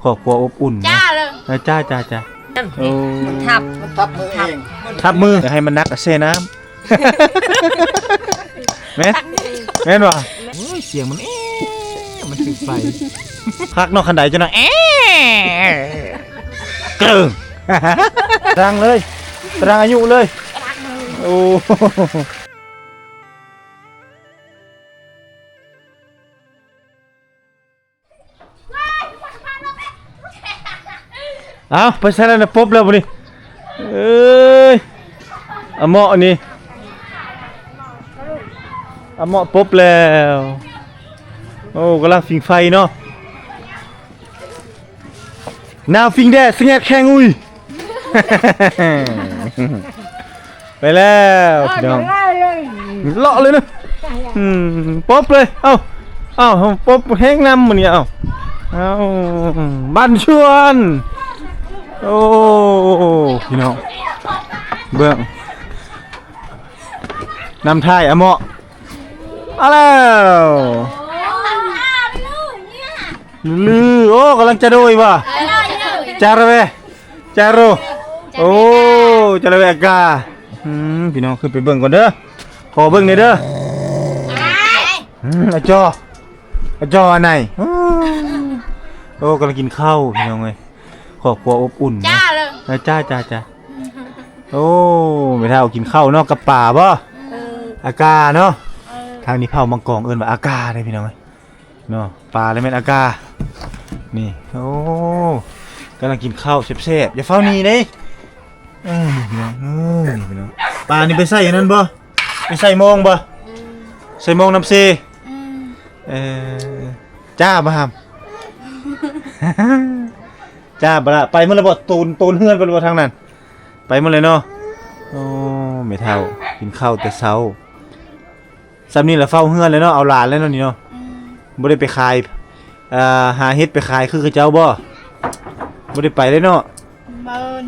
ຄອບຄົວອົບອຸ່ນເນາະ. ຈ້າເລີຍ ເອີ ຈ້າ ຈ້າ ຈ້າ. ໂອ້ ມັນທັບ ມັນທັບມືເອງ ທັບມື. ຢາກໃຫ້ມັນໜັກກໍແຊ່ນ້ຳ. ແມ່ນ ແມ່ນບໍ່? ໂອ້ຍ ສຽງມັນ ເອ ມັນຖືກໄຟ. ຄັກເນາະ ຄັນໃດເຈົ້ານະ ເອ ເກີງ. ຕະດັງເລີຍ ຕະດັງອາຍຸເລີຍ. ໂອ້. ເອົ້າ ໄປໃສແລ້ວນະ? ປົບແລ້ວບໍ່ນີ້? ເອີຍ ອາເມາະນີ້ ອາເມາະປົບແລ້ວ. ໂອ້ ກຳລັງຟິງໄຟເນາະ. ໜາວຟິງແດດ ສະແງດແຂງອຸຍ. ໄປແລ້ວພີ່ນ້ອງ ເລາະເລີຍນະ. ອືມ ປົບເລີຍ. ເອົ້າ ເອົ້າ ປົບແຮງນຳມື້ນີ້. ເອົ້າ ເອົ້າ ບ້ານຊວນ. ໂອ້ ພີ່ນ້ອງ ເບິ່ງ ນຳທ້າຍອາເມາະ. ເອົາແລ້ວ ລື ໂອ້ ກຳລັງຈະໂດຍວ່າ ຈາລະແວ ຈາໂຣ. ໂອ້ ຈາລະແວອາກາ. ອືມ ພີ່ນ້ອງ ຂຶ້ນໄປເບິ່ງກ່ອນເດີ ຂໍເບິ່ງແດ່ເດີ. ອືມ ອາຈໍ ອາຈໍອັນໃດ? ໂອ້ ກຳລັງກິນເຂົ້າ ພີ່ນ້ອງເອີຍ. ຄອບຄົວອົບອຸ່ນເນາະ. ຈ້າເລີຍ ເອີ ຈ້າ ຈ້າ ຈ້າ. ໂອ້ ແມ່ເຖົ້າກິນເຂົ້າເນາະ ກັບປາບໍ່? ເອີ ອາກາເນາະ. ເອີ ທາງນີ້ເຜົ່າມັງກອງເອີ້ນວ່າອາກາເດ້ ພີ່ນ້ອງເອີຍເນາະ. ປາລະແມ່ນອາກາ ນີ້. ໂອ້ ກຳລັງກິນເຂົ້າແຊບໆ. ຢ່າຟ້າວໜີເດ້. ເອີ ນີ້ພີ່ນ້ອງ ເອີ ນີ້ພີ່ນ້ອງ. ປານີ້ໄປໃສ່ອັນນັ້ນບໍ່? ໄປໃສ່ມອງບໍ່? ອືມ ໃສ່ມອງນ້ຳເຊ. ອືມ ເອີ ຈ້າບໍ່ຫຳ? ຈ້າບໍ່ລະ? ໄປໝົດແລ້ວບໍ່? ໂຕນ ໂຕນເຮືອນໄປແລ້ວບໍ່ທາງນັ້ນ? ໄປໝົດເລີຍເນາະ. ໂອ້ ແມ່ເຖົ້າກິນເຂົ້າແຕ່ເຊົ້າ. ສ່ຳນີ້ລະເຝົ້າເຮືອນແລ້ວເນາະ ເອົາຫຼານແລ້ວເນາະນີ້ເນາະ. ອືມ ບໍ່ໄດ້ໄປຂາຍ ເອີ ຫາເຫັດໄປຂາຍຄືເຂົາເຈົ້າບໍ່? ບໍ່ໄດ້ໄປເລີຍເນາະ. ເມີນ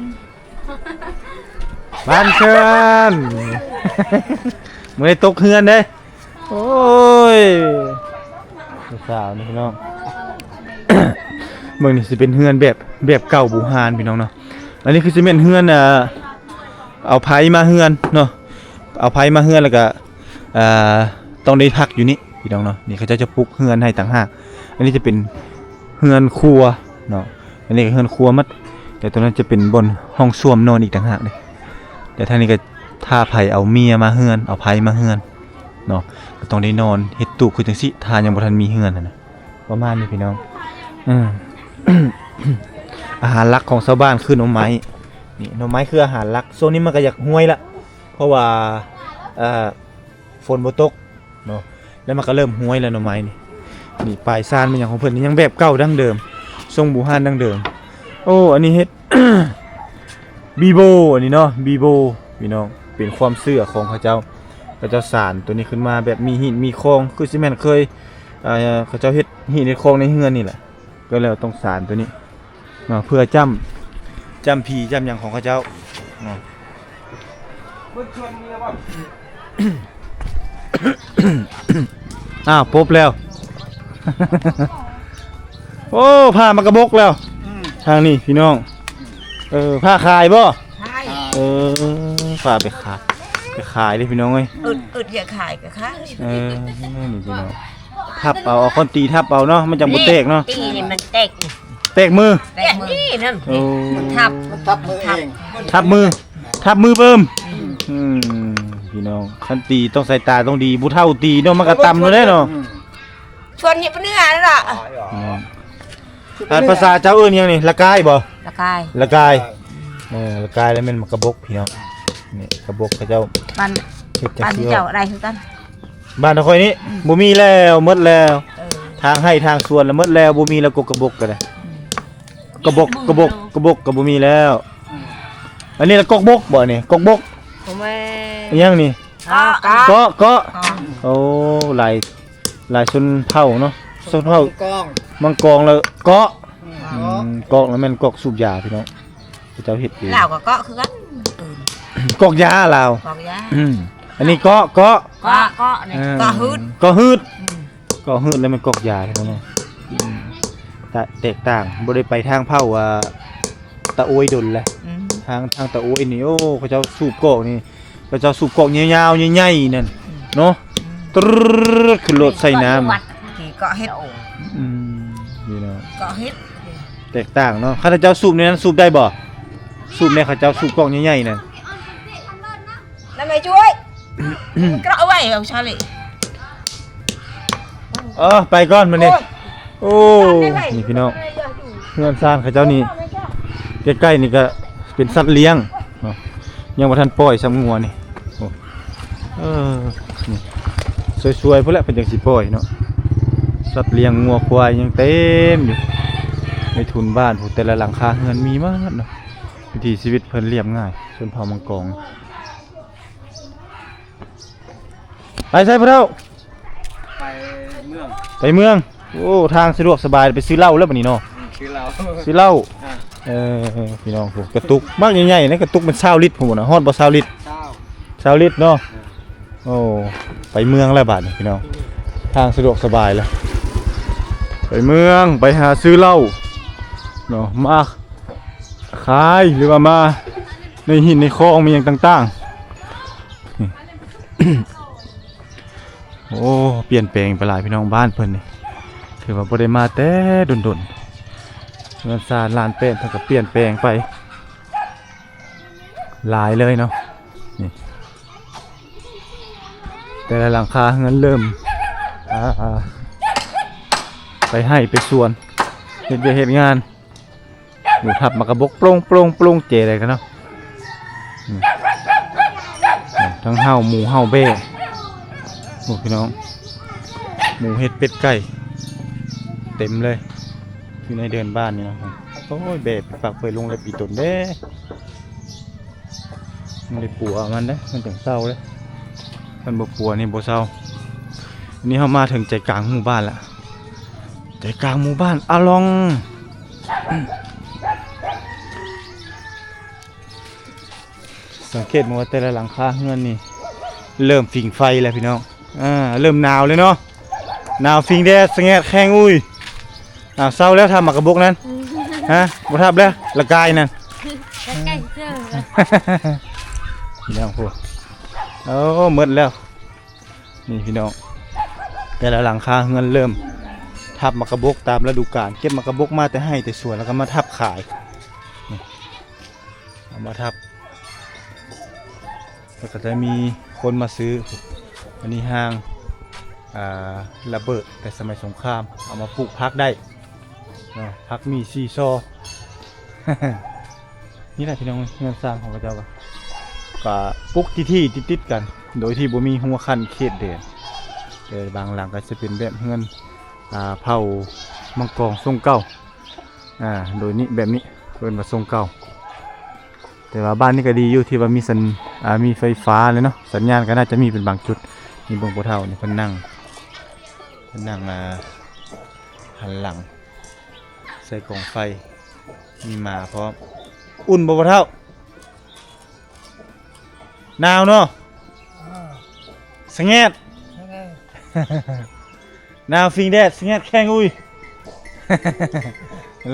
ບ້ານເຊີນ ບໍ່ໄດ້ຕົກເຮືອນເດ້. ໂອ້ຍ ສາວນີ້ພີ່ນ້ອງ ເບິ່ງນີ້ຊິເປັນເຮືອນແບບ ແບບເກົ່າບູຮານພີ່ນ້ອງເນາະ. ອັນນີ້ຄືຊິແມ່ນເຮືອນ ເອົາ ເອົາໄຟມາເຮືອນເນາະ ເອົາໄຟມາເຮືອນແລ້ວກະ ເອີ ຕ້ອງໄດ້ພັກຢູ່ນີ້ພີ່ນ້ອງເນາະ. ນີ້ເຂົາເຈົ້າຈະປຸກເຮືອນໃຫ້ຕ່າງຫາກ. ອັນນີ້ຈະເປັນເຮືອນຄົວເນາະ ອັນນີ້ກະເຮືອນຄົວໝົດ ແຕ່ຕົງນັ້ນຈະເປັນບ່ອນຫ້ອງສ້ວມນອນອີກຕ່າງຫາກເດ້. ແຕ່ທາງນີ້ກະ ຖ້າໃຜເອົາເມຍມາເຮືອນ ເອົາໃຜມາເຮືອນເນາະ ກະຕ້ອງໄດ້ນອນເຮັດຕູບຄືຈັ່ງຊີ້ ຖ້າຍັງບໍ່ທັນມີເຮືອນຫັ້ນນະ ປະມານນີ້ພີ່ນ້ອງ. ເອີ ອາຫານຫຼັກຂອງຊາວບ້ານຄືໜໍ່ໄມ້. ນີ້ໜໍ່ໄມ້ຄືອາຫານຫຼັກ. ຊ່ວງນີ້ມັນກະຢາກຮ່ວຍລະ ເພາະວ່າ ເອີ ຝົນບໍ່ຕົກເນາະ ແລ້ວມັນກະເລີ່ມຮ່ວຍແລ້ວໜໍ່ໄມ້ນີ້. ນີ້ປາຍຊານແມ່ນຫຍັງຂອງເພິ່ນ ຍັງແບບເກົ່າດັ້ງເດີມ ຊົງບູຮານດັ້ງເດີມ. ໂອ້ ອັນນີ້ເຮັດ ບີໂບ ອັນນີ້ເນາະ ບີໂບ ພີ່ນ້ອງ ເປັນຄວາມເຊື່ອຂອງເຂົາເຈົ້າ. ເຂົາເຈົ້າສານໂຕນີ້ຂຶ້ນມາແບບມີຫີນມີຄອງ ຄືຊິແມ່ນເຄີຍ ເອີ ເຂົາເຈົ້າເຮັດຫີນເຮັດຄອງໃນເຮືອນນີ້ແຫຼະ ກໍແລ້ວຕ້ອງສານໂຕນີ້ ເນາະ ເພື່ອຈ້ຳ ຈ້ຳຜີຈ້ຳຫຍັງຂອງເຂົາເຈົ້າເນາະ. ອ້າວ ປົບແລ້ວ. ໂອ້ ພ້າມາກະບົກແລ້ວ. ອືມ ທາງນີ້ພີ່ນ້ອງ ເອີ ພ້າຂາຍບໍ່? ຂາຍ. ເອີ ພ້າໄປຂາຍ ໄປຂາຍເດ້ພີ່ນ້ອງເອີຍ. ອຶດ ອຶດຢາກຂາຍກະຂາຍ. ເອີ ນີ້ພີ່ນ້ອງ ທັບເອົາ ເອົາຄ້ອນຕີທັບເອົາເນາະ ມັນຈັ່ງບໍ່ແຕກເນາະ. ຕີນີ້ມັນແຕກ ແຕກມື ແຕກມື. ນີ້ນັ້ນ ໂອ້ ມັນທັບ ມັນທັບມືເອງ ທັບມື ທັບມືເບິ່ມ. ອືມ ອືມ ພີ່ນ້ອງ ຄັນຕີຕ້ອງສາຍຕາຕ້ອງດີ ຜູ້ເຖົ້າຕີເນາະ ມັນກະຕຳໂລດເດ້ເນາະ. ອືມ ຊວນນີ້ປະເນື້ອລະ. ອືມ ອັນພາສາເຈົ້າເອີ້ນຫຍັງນີ້? ລະກາຍບໍ່? ລະກາຍ ລະກາຍ. ເອີ ລະກາຍລະແມ່ນໝາກກະບົກພີ່ນ້ອງ. ນີ້ກະບົກເຂົາເຈົ້າ ບ້ານ ເຮັດຈັກ ບ້ານ ຊິ ເຈົ້າໄດ້ຄືກັນ. ບ້ານຂ້ອຍນີ້ ອືມ ບໍ່ມີແລ້ວ ໝົດແລ້ວ. ເອີ ທາງໄຮ່ທາງສວນລະໝົດແລ້ວ ບໍ່ມີແລ້ວ ກົກກະບົກກະໄດ້. ອືມ ກະບົກ ກະບົກ ກະບົກກະບໍ່ມີແລ້ວ. ອືມ ອັນນີ້ລະກົກບົກບໍ່ນີ້? ກົກບົກ ບໍ່ແມ່ນ ອີຫຍັງນີ້? ເກາະ ເກາະ ເກາະ. ອໍ ໂອ້ ຫຼາຍ ຫຼາຍຊົນເຜົ່າເນາະ ຊົນເຜົ່າ ມັງກອງ ມັງກອງລະເກາະ. ອືມ ອືມ ເກາະລະແມ່ນກອກສູບຢາພີ່ນ້ອງ ເຂົາເຈົ້າເຮັດເອງ. ລາວກະເກາະຄືກັນ ກອກຢາລາວ ກອກຢາ. ອືມ ອັນນີ້ເກາະ ເກາະ ເກາະ ເກາະນີ້ ເອີ ເກາະຫືດ ເກາະຫືດ. ອືມ ເກາະຫືດລະແມ່ນກອກຢາພີ່ນ້ອງເນາະ. ອືມ ແຕກຕ່າງ ບໍ່ໄດ້ໄປທາງເຜົ່າ ອ່າ ຕາໂອ້ຍດົນແຫຼະ. ອືມ ທາງ ທາງຕາໂອ້ຍນີ້ ໂອ້ ເຂົາເຈົ້າສູບກອກນີ້ ເຂົາເຈົ້າສູບກອກຍາວໆ ໃຫຍ່ໆ ນັ້ນ ອືມ ເນາະ ອືມ ຕຣຶດຂຶ້ນລົດໃສ່ນ້ຳ ເກາະເຫັດ. ອືມ ນີ້ເນາະ ເກາະເຫັດ ແຕກຕ່າງເນາະ. ຄັນເຈົ້າສູບໃນນັ້ນສູບໄດ້ບໍ່? ສູບແດ່ ເຂົາເຈົ້າສູບກອກໃຫຍ່ໆ ນັ້ນ. ນຳໄປຊ່ວຍ ກະເອົາໄວ້ເອົາຊາເລ. ເອີ ໄປກ່ອນມື້ນີ້. ໂອ້ຍ ໂອ້ ນີ້ພີ່ນ້ອງ ເຮືອນຊານເຂົາເຈົ້ານີ້ ໃກ້ໆ ນີ້ກະເປັນສັດລ້ຽງເນາະ ຍັງບໍ່ທັນປ່ອຍຊ້ຳງົວນີ້. ໂອ້ ເອີ ນີ້ ຊ່ວຍໆ ພຸ້ນແຫຼະ ເພິ່ນຈັ່ງຊິປ່ອຍເນາະ. ສັດລ້ຽງງົວຄວາຍຍັງເຕັມຢູ່ໃນທຸນບ້ານພຸ້ນ ແຕ່ລະຫຼັງຄາເຮືອນມີໝົດເນາະ. ວິຖີຊີວິດເພິ່ນລຽບງ່າຍ ຊົນເຜົ່າມັງກອງ. ໄປໃສພໍ່ເຖົ້າ? ໄປເມືອງ ໄປເມືອງ. ໂອ້ ທາງສະດວກສະບາຍ ໄປຊື້ເຫຼົ້າແລ້ວບັດນີ້ເນາະ. ອືມ ຊື້ເຫຼົ້າ ຊື້ເຫຼົ້າ. ອ່າ ເອີ ພີ່ນ້ອງ ໂອ້ ກະຕຸກບັກໃຫຍ່ໆ ນະ ກະຕຸກເປັນຊາວລິດພຸ້ນນະ. ຮອດບໍ່ຊາວລິດ? ຊາວ ຊາວລິດເນາະ. ເອີ ໂອ້ ໄປເມືອງແລ້ວບາດນີ້ພີ່ນ້ອງ ທາງສະດວກສະບາຍແລ້ວ. ໄປເມືອງ ໄປຫາຊື້ເຫຼົ້າເນາະ ມາຂາຍ ຫຼືວ່າມາໃນຫີນໃນຄອງ ມີຫຍັງຕ່າງໆ. ໂອ້ ປ່ຽນແປງໄປຫຼາຍພີ່ນ້ອງ ບ້ານເພິ່ນນີ້ ຖືວ່າບໍ່ໄດ້ມາແຕ່ດົນໆ ເຮືອນຊານລານແປ້ນເພິ່ນກະປ່ຽນແປງໄປຫຼາຍເລີຍເນາະ. ນີ້ ແຕ່ລະຫຼັງຄາເຮືອນເລີ່ມ ອ່າ ໄປໄຮ່ໄປສວນ ເຮັດວຽກເຮັດງານ. ໂອ້ ທັບໝາກກະບົກໂປ່ງໆ ແຈໄດ້ກັນເນາະ. ອືມ ທັງເຫົ່າໝູເຫົ່າແບ້. ໂອ້ ພີ່ນ້ອງ ໝູເຫັດເປັດໄກ່ເຕັມເລີຍ ຢູ່ໃນເດີ່ນບ້ານນີ້ເນາະ. ໂອ້ຍ ແບ້ໄປຝາກໄປລົງແລ້ວປີຕົນເດ້. ມັນໄດ້ປົວມັນເດ້ ມັນຈັ່ງເຊົາເດ້ ຄັນບໍ່ປົວນີ້ບໍ່ເຊົາ. ອັນນີ້ເຮົາມາເຖິງໃຈກາງໝູ່ບ້ານລະ ໃຈກາງໝູ່ບ້ານອາລອງ. ສັງເກດເບິ່ງວ່າແຕ່ລະຫຼັງຄາເຮືອນນີ້ເລີ່ມຟິງໄຟແລ້ວພີ່ນ້ອງ. ອ່າ ເລີ່ມໜາວແລ້ວເນາະ ໜາວຟິງແດດສະແງດແຄງອຸ້ຍ. ອ່າ ເຊົາແລ້ວ ທັບໝາກກະບົກນັ້ນ ຮະ ບໍ່ທັບແລ້ວ ລະກາຍນັ້ນ ໃກ້ໆ ເຊີ ພີ່ນ້ອງ ໂອ້ ໝົດແລ້ວ. ນີ້ພີ່ນ້ອງ ແຕ່ລະຫຼັງຄາເຮືອນເລີ່ມທັບໝາກກະບົກຕາມລະດູການ ເກັບໝາກກະບົກມາແຕ່ໄຮ່ແຕ່ສວນ ແລ້ວກະມາທັບຂາຍ. ນີ້ ເອົາມາທັບ ແລ້ວກະຈະມີຄົນມາຊື້. ອັນນີ້ຮ່າງ ອ່າ ລະເບີດແຕ່ສະໄໝສົງຄາມ ເອົາມາປູກຜັກໄດ້ເນາະ ຜັກໝີ່ຊີຊໍ. ນີ້ແຫຼະພີ່ນ້ອງ ເຮືອນຊານຂອງເຂົາເຈົ້າກະ ກະປຸກທີ່ໆ ຕິດໆ ກັນ ໂດຍທີ່ບໍ່ມີຮົ້ວຂັ້ນເຂດແດນ. ແຕ່ບາງຫຼັງກະຈະເປັນແບບເຮືອນ ອ່າ ເຜົ່າມັງກອງຊົງເກົ່າ. ອ່າ ໂດຍນີ້ ແບບນີ້ເອີ້ນວ່າຊົງເກົ່າ. ແຕ່ວ່າບ້ານນີ້ກະດີຢູ່ທີ່ວ່າມີສັນ ອ່າ ມີໄຟຟ້າແລ້ວເນາະ ສັນຍານກະໜ້າຈະມີເປັນບາງຈຸດ. ນີ້ເບິ່ງພໍ່ເຖົ້ານີ້ ເພິ່ນນັ່ງ ເພິ່ນນັ່ງ ອ່າ ຫັນຫຼັງໃສ່ກອງໄຟ ມີໝາພ້ອມ. ອຸ່ນບໍ່ພໍ່ເຖົ້າ? ໜາວເນາະ. ສະແງດ ໜາວຟິງແດດ ສະແງດແຄງອຸ້ຍ.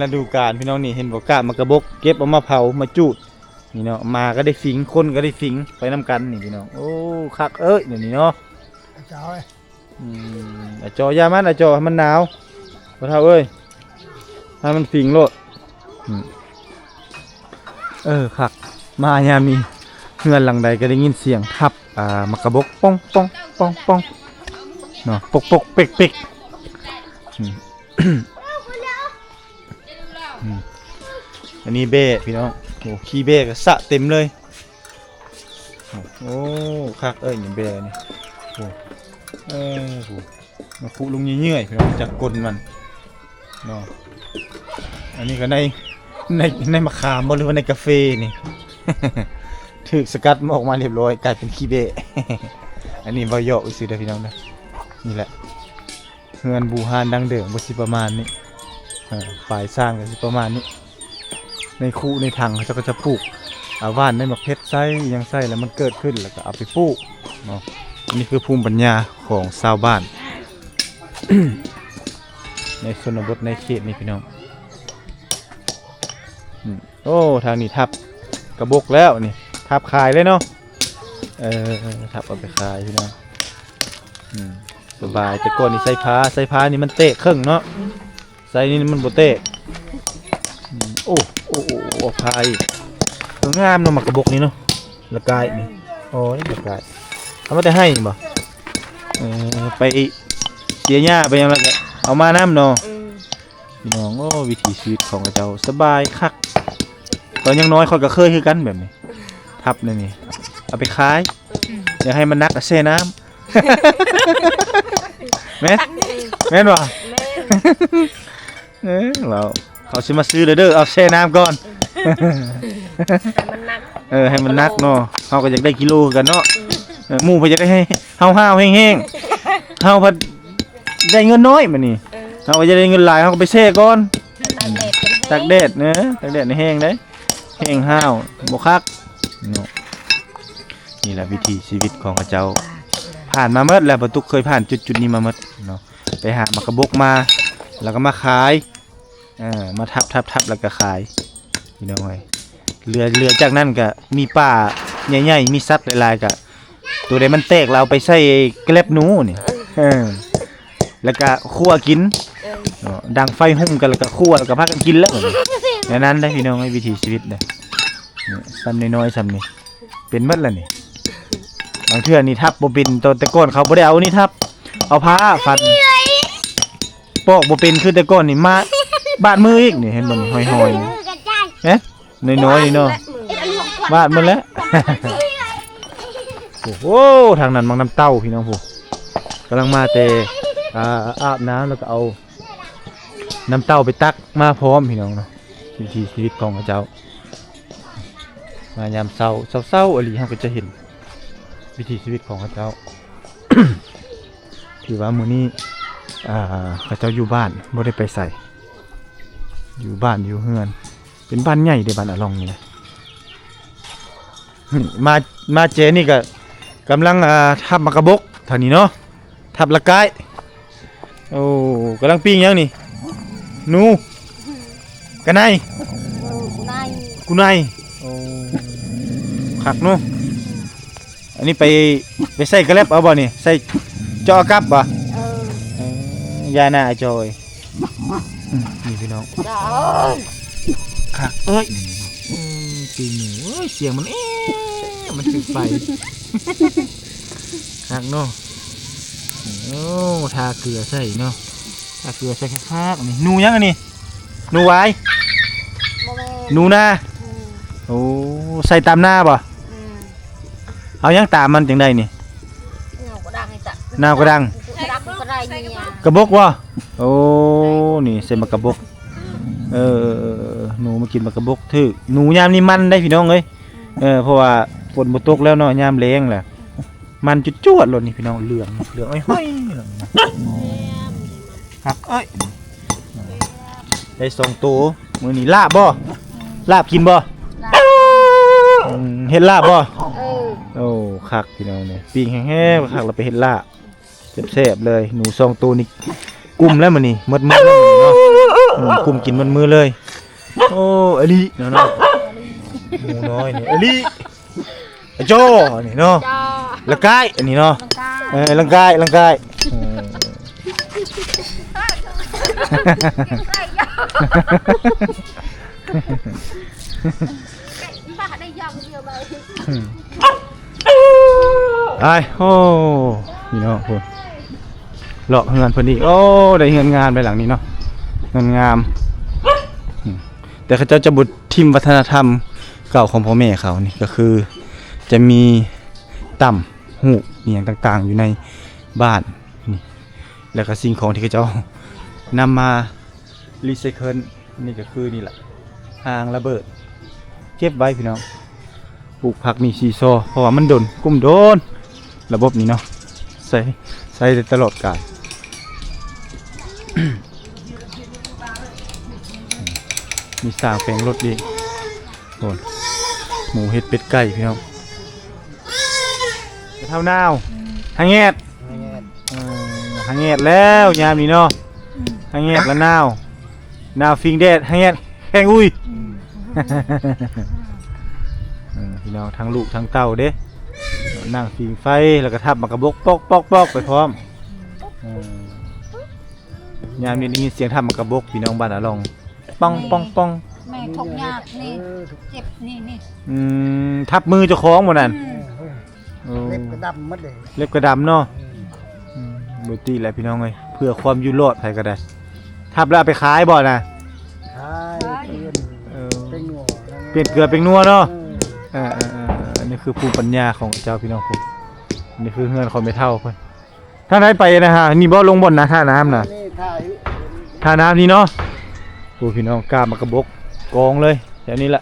ລະດູການພີ່ນ້ອງ ນີ້ເຫັນບໍ່ ກາບໝາກກະບົກ ເກັບເອົາມາເຜົາມາຈູດ. ນີ້ເນາະ ໝາກະໄດ້ຝິງ ຄົນກະໄດ້ຝິງໄປນຳກັນນີ້ພີ່ນ້ອງ. ໂອ້ ຄັກເອີຍ ແນວນີ້ເນາະ. ອືມ ອາຈໍ ຢ່າມັນ ອາຈໍ ໃຫ້ມັນໜາວ ພໍ່ເຖົ້າເອີຍ ໃຫ້ມັນຝິງໂລດ. ອືມ ເອີ ຄັກ ມາຍາມນີ້ ເຮືອນຫຼັງໃດກະໄດ້ຍິນສຽງທັບ ອ່າ ໝາກກະບົກ ປ່ອງໆ ເນາະ ປົກໆ ເປັກໆ. ອືມ ອືມ ອັນນີ້ແບ້ພີ່ນ້ອງ ໂອ້ ຂີ້ແບ້ກະສະເຕັມເລີຍ. ໂອ້ ຄັກເອີຍ ນີ້ແບ້ນີ້ ໂອ້ ເອີ ໂອ້ ມາຄຸລົງເຫຍື່ອຍໆ ພີ່ນ້ອງ ຈາກກົ້ນມັນເນາະ. ອັນນີ້ກະໃນ ໃນ ໃນໝາກຂາມບໍ່ ຫຼືວ່າໃນກາເຟນີ້ ຖືກສະກັດມາ ອອກມາລຽບຮ້ອຍ ກາຍເປັນຂີ້ແບ້. ອັນນີ້ເວົ້າຢອກຊື່ເດີພີ່ນ້ອງເດີ. ນີ້ແຫຼະ ເຮືອນບູຮານດັ້ງເດີມກະຊິປະມານນີ້ ເອີ ປາຍສ້າງກະຊິປະມານນີ້. ໃນຄຸໃນຖັງເຂົາເຈົ້າກະຈະປູກ ອາ ຫວ່ານໃນໝາກເຜັດໃສ່ ອີ່ຫຍັງໃສ່ ແລ້ວມັນເກີດຂຶ້ນ ແລ້ວກະເອົາໄປປູກເນາະ. ອັນນີ້ຄືພູມປັນຍາຂອງຊາວບ້ານ ໃນຊົນນະບົດໃນເຂດນີ້ພີ່ນ້ອງ. ອືມ ໂອ້ ທາງນີ້ທັບກະບົກແລ້ວນີ້ ທັບຂາຍເລີຍເນາະ. ເອີ ທັບເອົາໄປຂາຍພີ່ນ້ອງ. ອືມ ສະບາຍ. ແຕ່ກ່ອນນີ້ໃສ່ຜ້າ ໃສ່ຜ້ານີ້ມັນແຕກເຄິ່ງເນາະ ໃສ່ນີ້ມັນບໍ່ແຕກ. ອືມ ໂອ້ ໂອ້ ໂອ້ ໂອ້ ຜ້າອີກ. ເອີ ງາມເນາະ ໝາກກະບົກນີ້ເນາະ. ລະກາຍນີ້ ໂອ້ຍ ລະກາຍ ເອົາມາແຕ່ໄຮ່ນີ້ບໍ່? ເອີ ໄປເສຍຫຍ້າໄປຫຍັງ ແລ້ວກະເອົາມານຳເນາະ. ອືມ ພີ່ນ້ອງ ໂອ້ ວິຖີຊີວິດຂອງເຂົາເຈົ້າສະບາຍຄັກ. ຕອນຍັງນ້ອຍຂ້ອຍກໍເຄີຍຄືກັນແບບນີ້ ທັບແນວນີ້ ເອົາໄປຂາຍ. ອືມ ຢາກໃຫ້ມັນໜັກກໍແຊ່ນ້ຳ. ແມ່ນ ແມ່ນບໍ່? ແມ່ນ. ເອີ ເວົ້າ ເຂົາຊິມາຊື້ເດີ ເດີ ເອົາແຊ່ນ້ຳກ່ອນ. ໃຫ້ມັນໜັກ ເອີ ໃຫ້ມັນໜັກເນາະ. ເຮົາກໍຢາກໄດ້ກິໂລຄືກັນເນາະ. ອືມ ເອີ ໝູ່ເພິ່ນຢາກໄດ້ໃຫ້ເຮົາຫ້າວແຮງໆ ເຮົາພັດໄດ້ເງິນນ້ອຍບາດນີ້. ເອີ ເຮົາກໍຢາກໄດ້ເງິນຫຼາຍ ເຮົາກໍໄປແຊ່ກ່ອນ ຕາກແດດກັນ ຕາກແດດເນາະ ຕາກແດດໃຫ້ແຫ້ງເດ້ ແຫ້ງຫ້າວບໍ່ຄັກເນາະ. ນີ້ແຫຼະວິຖີຊີວິດຂອງເຂົາເຈົ້າ ຜ່ານມາໝົດແລ້ວ ປາຕຸກເຄີຍຜ່ານຈຸດໆນີ້ມາໝົດເນາະ. ໄປຫາໝາກກະບົກມາ ແລ້ວກໍມາຂາຍ ເອີ ມາທັບໆໆ ແລ້ວກໍຂາຍ ພີ່ນ້ອງເອີຍ. ເຫຼືອ ເຫຼືອຈາກນັ້ນກໍມີປ່າໃຫຍ່ໆ ມີສັດຫຼາຍໆ ກໍຕົວໃດມັນແຕກ ແລ້ວເອົາໄປໃສ່ກະແລັບໜູນີ້ ເອີ ແລ້ວກໍຂົ້ວກິນ ເອີ ເນາະ. ດັງໄຟຫຸ້ມກັນ ແລ້ວກໍຂົ້ວ ແລ້ວກໍພາກັນກິນແລ້ວ ແນວນັ້ນເດ້ ພີ່ນ້ອງເອີຍ ວິຖີຊີວິດເດ້. ນີ້ ສ່ຳນ້ອຍໆ ສ່ຳນີ້ ເປັນໝົດແລ້ວນີ້. ບາງເທື່ອນີ້ທັບບໍ່ເປັນ ແຕ່ ແຕ່ກ່ອນເຂົາບໍ່ໄດ້ເອົານີ້ທັບ ເອົາຜ້າຟັນ ປອກບໍ່ເປັນ ຄືແຕ່ກ່ອນນີ້ ມາບາດມືອີກ. ນີ້ເຫັນບໍ່ນີ້ ຮອຍໆ ນີ້ ເຫັນ ນ້ອຍໆ ນີ້ເນາະ ບາດໝົດແລ້ວ. ໂອ້ໂຫ ທາງນັ້ນໝາກນ້ຳເຕົ້າ ພີ່ນ້ອງ ຜູ້ກຳລັງມາແຕ່ ອາ ອາບນ້ຳ ແລ້ວກໍເອົານ້ຳເຕົ້າໄປຕັກມາພ້ອມ ພີ່ນ້ອງເນາະ. ວິຖີຊີວິດຂອງເຂົາເຈົ້າ ມາຍາມເຊົ້າ ເຊົ້າໆ ອີ່ຫຼີ ເຮົາກໍຈະເຫັນວິຖີຊີວິດຂອງເຂົາເຈົ້າ. ຖືວ່າມື້ນີ້ ອ່າ ເຂົາເຈົ້າຢູ່ບ້ານ ບໍ່ໄດ້ໄປໃສ ຢູ່ບ້ານຢູ່ເຮືອນ. ເປັນບ້ານໃຫຍ່ເດ້ ບ້ານອາລ່ອງນີ້ນະ. ມາ ມາເຈນີ້ກໍກຳລັງ ອ່າ ທັບໝາກກະບົກ ທາງນີ້ເນາະ ທັບລະກາຍ. ໂອ້ ກຳລັງປີ້ງຫຍັງນີ້? ໜູ? ກະໄນ? ເອີ ກຸໄນ ກຸໄນ. ໂອ້ ຄັກເນາະ. ອັນນີ້ໄປ ໄປໃສ່ກະແລັບເອົາບໍ່ນີ້? ໃສ່ເຈາະກັບບໍ່? ເອີ ເອີ ຢ່ານະ ອ້າຍຈ່ອຍ. ອືມ ນີ້ພີ່ນ້ອງ ຄັກເອີຍ. ອືມ ປີກໝູ ເອີຍ ສຽງມັນ ເອ ມັນຖືກໄຟ ຄັກເນາະ. ໂອ້ ທາເກືອໃສ່ເນາະ ທາເກືອໃສ່ຄັກໆ. ນີ້ໜູຫຍັງອັນນີ້? ໜູຫວາຍ? ບໍ່ແມ່ນ ໜູນາ. ອືມ ໂອ້ ໃສ່ຕາມນາບໍ່? ອືມ ເອົາຫຍັງຕາມມັນຈັ່ງໃດນີ້? ໜາວກະດັງ ໜາວກະດັງ ກະດັງກະໄດນີ້ ກະບົກບໍ່? ໂອ້ ນີ້ໃສ່ໝາກກະບົກ. ເອີ ໜູມາກິນໝາກກະບົກຖືກ. ໜູຍາມນີ້ມັນໄດ໋ພີ່ນ້ອງເອີຍ. ເອີ ເພາະວ່າຝົນບໍ່ຕົກແລ້ວເນາະ ຍາມແລ້ງແຫຼະ ມັນຈວດໆໂລດນີ້ພີ່ນ້ອງ. ເຫຼືອງ ເຫຼືອງອ້ອຍໆ ຄັກເອີຍ. ໄດ້ສອງໂຕມື້ນີ້. ລາບບໍ່? ລາບກິນບໍ່? ອືມ ເຮັດລາບບໍ່? ເອີ ໂອ້ ຄັກພີ່ນ້ອງນີ້ ປີ້ງແຮງໆ ຄັກ ແລ້ວໄປເຮັດລາບ ແຊບໆເລີຍ. ໜູສອງໂຕນີ້ກຸ້ມແລ້ວມື້ນີ້ ໝົດມື້ແລ້ວມື້ນີ້ເນາະ. ອືມ ກຸ້ມກິນໝົດມື້ເລີຍ. ໂອ້ ອາລີເນາະ ເນາະ ໝູນ້ອຍນີ້ ອາລີ ອາຈໍ ນີ້ເນາະ ລະກາຍ ອັນນີ້ເນາະ ເອີ ລະກາຍ ລະກາຍ. ເອີ ໄປ ໂອ້ ພີ່ນ້ອງພຸ້ນ ເລາະເຮືອນເພິ່ນອີກ. ໂອ້ ໄດ້ເຮືອນງາມໃນຫຼັງນີ້ເນາະ ເຮືອນງາມ. ອືມ ແຕ່ເຂົາເຈົ້າຈະບໍ່ຖິ້ມວັດທະນະທຳເກົ່າຂອງພໍ່ແມ່ເຂົານີ້ ກໍຄືຈະມີຕຳຮູບອີ່ຫຍັງຕ່າງໆ ຢູ່ໃນບ້ານນີ້ ແລ້ວກໍສິ່ງຂອງທີ່ເຂົາເຈົ້ານຳມາ recycle ນີ້ກໍຄືນີ້ແຫຼະ ຫາງລະເບີດ ເກັບໄວ້ພີ່ນ້ອງ. ປູກຜັກນີ້ຊີຊໍ ເພາະວ່າມັນດົນ ກຸ້ມດົນ ລະບົບນີ້ເນາະ ໃຊ້ ໃຊ້ໄດ້ຕະຫຼອດການ. ມີສ້າງແປງລົດອີກ. ໂອ້ ໝູເຫັດເປັດໄກ່ພີ່ນ້ອງ. ເຖົ້ານາວ ຫາແງດ ຫາແງດ ເອີ ຫາແງດແລ້ວຍາມນີ້ເນາະ. ຫາແງດລະນາວ ໜາວຟິງແດດ ຫາແງດແຂງອຸ້ຍ. ເອີ ພີ່ນ້ອງ ທັງລູກທັງເຕົ້າເດ້ ນັ່ງຜິງໄຟ ແລ້ວກໍທັບໝາກກະບົກ ປອກໆໆ ໄປພ້ອມ. ເອີ ຍາມນີ້ໄດ້ຍິນສຽງທັບໝາກກະບົກ ພີ່ນ້ອງບ້ານອາລ່ອງ ປອງໆໆ. ແມ່ທຸກຍາກນີ້ ເຈັບນີ້ໆ. ອືມ ທັບມືເຈົ້າຂອງບໍ່ນັ້ນ? ອືມ ໂອ້ ເລັບກໍດຳໝົດເລີຍ ເລັບກໍດຳເນາະ. ອືມ ອືມ ບໍ່ຕິແຫຼະພີ່ນ້ອງເອີຍ ເພື່ອຄວາມຢູ່ລອດໃຜກໍໄດ້. ທັບແລ້ວເອົາໄປຂາຍບໍ່ນະ? ຂາຍ ຂາຍ ເປັນ ເອີ ເປັນເກືອເປັນນົວເນາະ. ເອີ ເອີໆໆ ອັນນີ້ຄືພູມປັນຍາຂອງເຈົ້າພີ່ນ້ອງ. ນີ້ຄືເຮືອນຂອງແມ່ເຖົ້າເພິ່ນ. ທາງໃດໄປນະຮະ? ນີ້ບໍ່ ລົງບ່ອນນະ ທ່ານ້ຳນະ? ນີ້ ທ່າ ທ່ານ້ຳນີ້ເນາະ. ໂອ້ ພີ່ນ້ອງ ກາບໝາກກະບົກກອງເລີຍ ແຖວນີ້ລະ.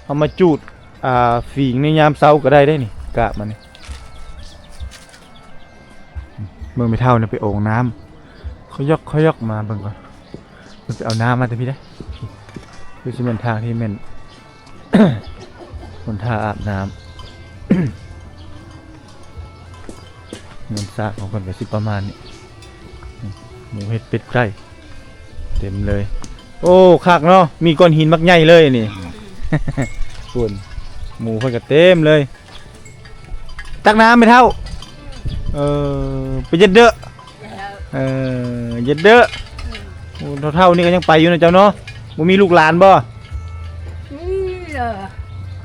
ເອົາມາຈູດ ອ່າ ຝີງໃນຍາມເຊົ້າກໍໄດ້ເດ້ນີ້ ກາບມັນນີ້. ເບິ່ງແມ່ເຖົ້ານີ້ໄປໂອ່ງນ້ຳ ຂະຢອກຂະຢອກ ມາເບິ່ງກ່ອນ ເພິ່ນໄປເອົານ້ຳມາແຕ່ພີ້ເດ້. ຄືຊິແມ່ນທາງທີ່ແມ່ນ ຄົນທ່າອາບນ້ຳ. ເຮືອນຊານຂອງເພິ່ນກໍຊິປະມານນີ້ ໝູເຫັດເປັດໄກ່ເຕັມເລີຍ. ໂອ້ ຄັກເນາະ ມີກ້ອນຫີນບັກໃຫຍ່ເລີຍນີ້. ພຸ້ນ ໝູເພິ່ນກໍເຕັມເລີຍ. ຕັກນ້ຳແມ່ເຖົ້າ. ເອີ ໄປເຢັດເດີ. ເອີ ເຢັດເດີ. ໂອ້ ເຖົ້າໆນີ້ກໍຍັງໄປຢູ່ນະເຈົ້າເນາະ. ບໍ່ມີລູກຫຼານບໍ່? ມີເດີ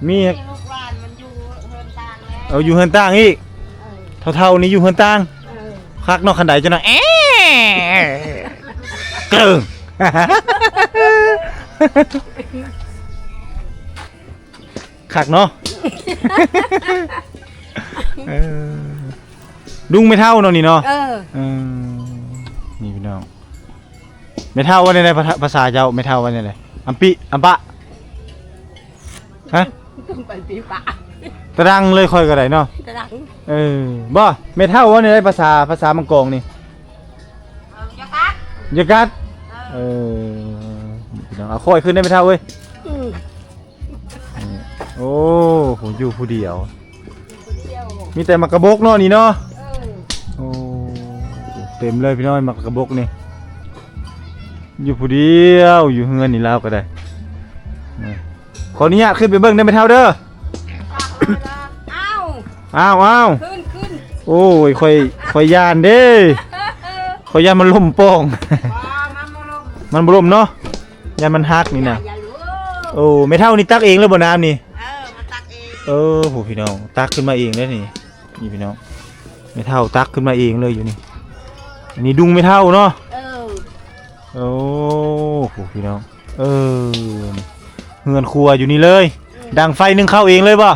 ມີ ມີລູກຫຼານມັນຢູ່ເຮືອນຕ່າງແລ້ວ. ເອີ ຢູ່ເຮືອນຕ່າງອີກ. ເອີ ເຖົ້າໆນີ້ຢູ່ເຮືອນຕ່າງ. ເອີ ຄັກເນາະ ຄັນໃດເຈົ້າເນາະ. ເອ ເກີງ ຄັກເນາະ. ເອີ ລຸງແມ່ເຖົ້າເນາະນີ້ເນາະ. ເອີ ເອີ ນີ້ພີ່ນ້ອງ ແມ່ເຖົ້າວ່າແນວໃດ? ພາ ພາສາເຈົ້າ ແມ່ເຖົ້າວ່າແນວໃດ? ອຳປິ ອຳປະ ຮະ? ຕະດັງເລີຍ ຂ້ອຍກໍໄດ້ເນາະ ຕະດັງ. ເອີ ບໍ່ ແມ່ເຖົ້າວ່າແນວໃດ? ພາສາ ພາສາມັງກອງນີ້ ເອີ ຢ່າກັດ ຢ່າກັດ. ເອີ ເອີ ພີ່ນ້ອງ ເອົາ ຄ່ອຍຂຶ້ນໄດ້ແມ່ເຖົ້າເອີຍ. ອືມ ນີ້ ໂອ້ ຜູ້ຢູ່ຜູ້ດຽວ ມີແຕ່ໝາກກະບົກເນາະນີ້ເນາະ. ເອີ ໂອ້ ເຕັມເລີຍພີ່ນ້ອງ ໝາກກະບົກນີ້. ຢູ່ຜູ້ດຽວ ຢູ່ເຮືອນນີ້ລາວກໍໄດ້. ນີ້ ຂໍອະນຸຍາດຂຶ້ນໄປເບິ່ງເດີແມ່ເຖົ້າເດີ. ອ້າວ ອ້າວ ອ້າວ ຂຶ້ນ ຂຶ້ນ. ໂອ້ຍ ຂ້ອຍ ຂ້ອຍຢ້ານເດ້ ຂ້ອຍຢ້ານມັນລົ້ມປ່ອງ. ບໍ່ ມັນບໍ່ລົ້ມ ມັນບໍ່ລົ້ມເນາະ. ຢ້ານມັນຫັກນີ້ນະ. ຢ່າ ຢ່າລູກ. ໂອ້ ແມ່ເຖົ້ານີ້ຕັກເອງເລີຍບໍ່ນ້ຳນີ້? ເອີ ມາຕັກເອງ. ເອີ ໂຫ ພີ່ນ້ອງ ຕັກຂຶ້ນມາເອງເດ້ນີ້. ນີ້ພີ່ນ້ອງ ແມ່ເຖົ້າຕັກຂຶ້ນມາເອງເລີຍຢູ່ນີ້. ອັນນີ້ດຸງແມ່ເຖົ້າເນາະ. ເອີ ໂອ້ ໂຫ ພີ່ນ້ອງ ເອີ ເຮືອນຄົວຢູ່ນີ້ເລີຍ. ອືມ ດັງໄຟ ໜຶ້ງເຂົ້າເອງເລີຍບໍ່?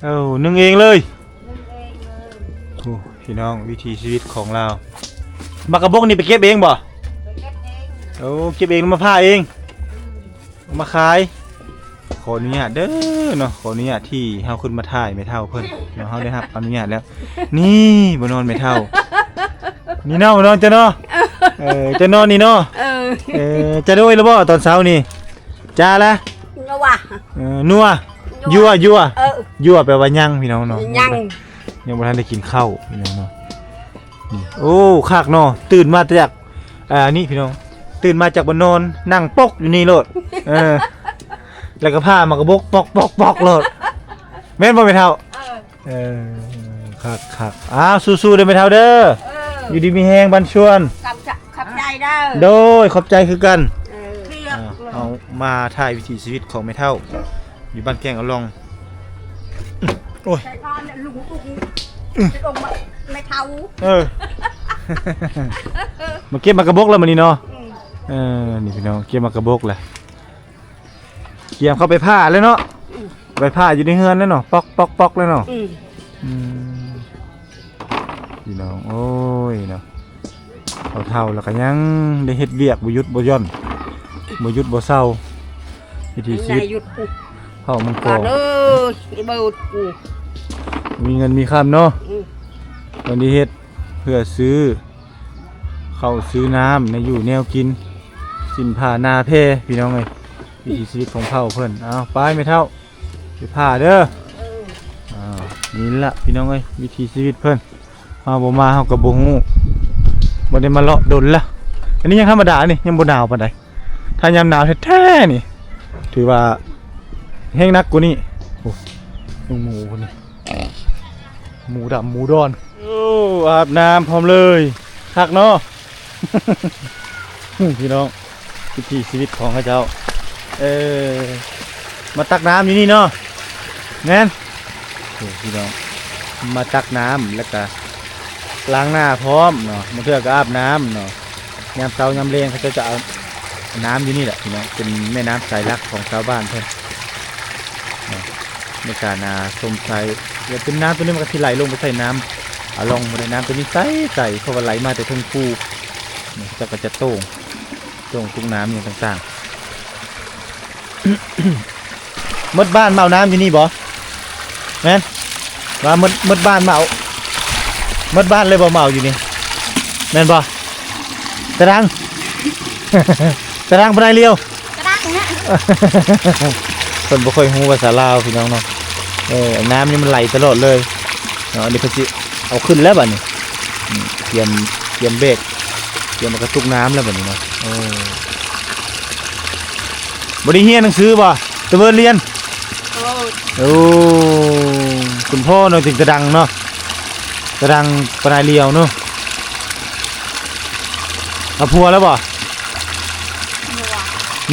ເອີ ເອີ ໜຶ້ງເອງເລີຍ. ໂອ້ ພີ່ນ້ອງ ວິຖີຊີວິດຂອງລາວ. ໝາກກະບົກນີ້ໄປເກັບເອງບໍ່? ໄປເກັບເອງ. ໂອ້ ເກັບເອງ ມາຜ່າເອງ ມາຂາຍ. ຂໍອະນຸຍາດເດີເນາະ ຂໍອະນຸຍາດທີ່ເຮົາຂຶ້ນມາຖ່າຍແມ່ເຖົ້າເພິ່ນເນາະ ເຮົາໄດ້ຮັບອະນຸຍາດແລ້ວ. ນີ້ ບ່ອນນອນແມ່ເຖົ້າ ນີ້ເນາະ ບ່ອນນອນເຈົ້າເນາະ. ເອີ ເຈົ້ານອນນີ້ເນາະ. ເອີ ເອີ ເຈົ້າໂດຍແລ້ວບໍ່ຕອນເຊົ້ານີ້? ຈ້າລະ ນົວ ເອີ ນົວ ຍົວ ຍົວ ເອີ ຍົວແປວ່າຍັງ ພີ່ນ້ອງເນາະ. ຍັງ ຍັງບໍ່ທັນໄດ້ກິນເຂົ້າ ພີ່ນ້ອງເນາະ. ນີ້ ໂອ້ ຄັກເນາະ ຕື່ນມາແຕ່ຈາກ ອ່າ ນີ້ ພີ່ນ້ອງ ຕື່ນມາຈາກບ່ອນນອນ ນັ່ງປົກຢູ່ນີ້ໂລດ. ເອີ ແລ້ວກໍຜ່າໝາກກະບົກ ປອກໆໆໂລດ. ແມ່ນບໍ່ແມ່ເຖົ້າ? ເອີ ເອີ ຄັກໆ. ອ້າວ ສູ້ໆເດີແມ່ເຖົ້າເດີ. ເອີ ຢູ່ດີມີແຮງບັນຊວນ. ຂອບໃຈ ຂອບໃຈເດີ. ໂດຍ ຂອບໃຈຄືກັນ. ເອີ ເອົາມາຖ່າຍວິຖີຊີວິດຂອງແມ່ເຖົ້າ ຢູ່ບ້ານແກ້ງອາລ່ອງ. ໂອ້ຍ ໃສ່ຜ້ານີ້ ລຸງຕຸກ ອືມ ໄປລົງມາ ແມ່ເຖົ້າ. ເອີ ມາເກັບໝາກກະບົກແລ້ວມື້ນີ້ເນາະ. ອືມ ເອີ ນີ້ພີ່ນ້ອງ ເກັບໝາກກະບົກແລ້ວ ກຽມເຂົ້າໄປຜ່າແລ້ວເນາະ. ອືມ ໄປຜ່າຢູ່ໃນເຮືອນແລ້ວເນາະ ປອກໆໆແລ້ວເນາະ. ອືມ ອືມ ພີ່ນ້ອງ ໂອ້ຍເນາະ ເຖົ້າໆແລ້ວກໍຍັງໄດ້ເຮັດວຽກບໍ່ຢຸດບໍ່ຢ່ອນ ບໍ່ຢຸດບໍ່ເຊົາ ວິຖີຊີວິດເຜົ່າມັງກອງ. ມີເງິນມີຄຳເນາະ ອືມ ວັນນີ້ເຮັດເພື່ອຊື້ເຂົ້າຊື້ນ້ຳ ແນວຢູ່ແນວກິນ ສິ້ນຜ້າໜ້າແພ ພີ່ນ້ອງເອີຍ ວິຖີຊີວິດຂອງເຜົ່າເພິ່ນ. ເອົາ ໄປແມ່ເຖົ້າ ໄປຜ່າເດີ. ເອີ ອ້າວ ນີ້ລະ ພີ່ນ້ອງເອີຍ ວິຖີຊີວິດເພິ່ນ ເຮົາບໍ່ມາເຮົາກໍບໍ່ຮູ້ ບໍ່ໄດ້ມາເລາະດົນລະ. ອັນນີ້ຍັງທຳມະດານີ້ ຍັງບໍ່ໜາວປານໃດ ຖ້າຍາມໜາວແທ້ໆນີ້ ຖືວ່າແຮງໜັກກວ່ານີ້. ໂອ້ ເບິ່ງໝູພຸ້ນນີ້ ໝູດຳໝູດອນ. ໂອ້ ອາບນ້ຳພ້ອມເລີຍ ຄັກເນາະ. ພີ່ນ້ອງ ວິຖີຊີວິດຂອງເຂົາເຈົ້າ ເອີ ມາຕັກນ້ຳຢູ່ນີ້ເນາະ. ແມ່ນ ໂອ້ ພີ່ນ້ອງ ມາຕັກນ້ຳ ແລ້ວກະລ້າງໜ້າພ້ອມເນາະ, ບາງເທື່ອກະອາບນ້ຳເນາະ. ຍາມເຊົ້າຍາມແລງເຂົາເຈົ້າຈະອາບນ້ຳຢູ່ນີ້ແຫຼະພີ່ນ້ອງ, ເປັນແມ່ນ້ຳສາຍຫຼັກຂອງຊາວບ້ານເພິ່ນເນາະ ໃນການ ອ່າ ຊົມໃຊ້. ແລ້ວເປັນນ້ຳໂຕນີ້ມັນກະຊິໄຫຼລົງໄປໃສ່ນ້ຳ ອ່າ ລ່ອງບໍ່ໄດ້. ນ້ຳໂຕນີ້ໃສໆ ເພາະວ່າໄຫຼມາແຕ່ເທິງພູເນາະ, ເຂົາເຈົ້າກະຈະໂຕ່ງ ໂຕ່ງຕຸກນ້ຳຫຍັງຕ່າງໆ. ໝົດບ້ານມາເອົານ້ຳຢູ່ນີ້ບໍ່? ແມ່ນ ວ່າໝົດ ໝົດບ້ານມາເອົາ ໝົດບ້ານເລີຍບໍ່ມາເອົາຢູ່ນີ້ ແມ່ນບໍ່? ຕະດັງ ຕະດັງປານໃດລຽວ ຕະດັງນະ. ເພິ່ນບໍ່ຄ່ອຍຮູ້ພາສາລາວພີ່ນ້ອງເນາະ. ເອີ ນ້ຳນີ້ມັນໄຫຼຕະຫຼອດເລີຍເນາະ. ອັນນີ້ເພິ່ນຊິເອົາຂຶ້ນແລ້ວບາດນີ້ ອືມ ກຽມ ກຽມເບກ ກຽມເອົາກະຕຸກນ້ຳແລ້ວບາດນີ້ເນາະ. ໂອ້ ບໍ່ໄດ້ຮຽນໜັງສືບໍ່? ຕະເວີນຮຽນ ໂອ້ ໂອ້ ຄຸນພໍ່ເນາະ ຈຶ່ງຕະດັງເນາະ, ຕະດັງປານໃດລຽວເນາະ. ເອົາຜົວແລ້ວບໍ່?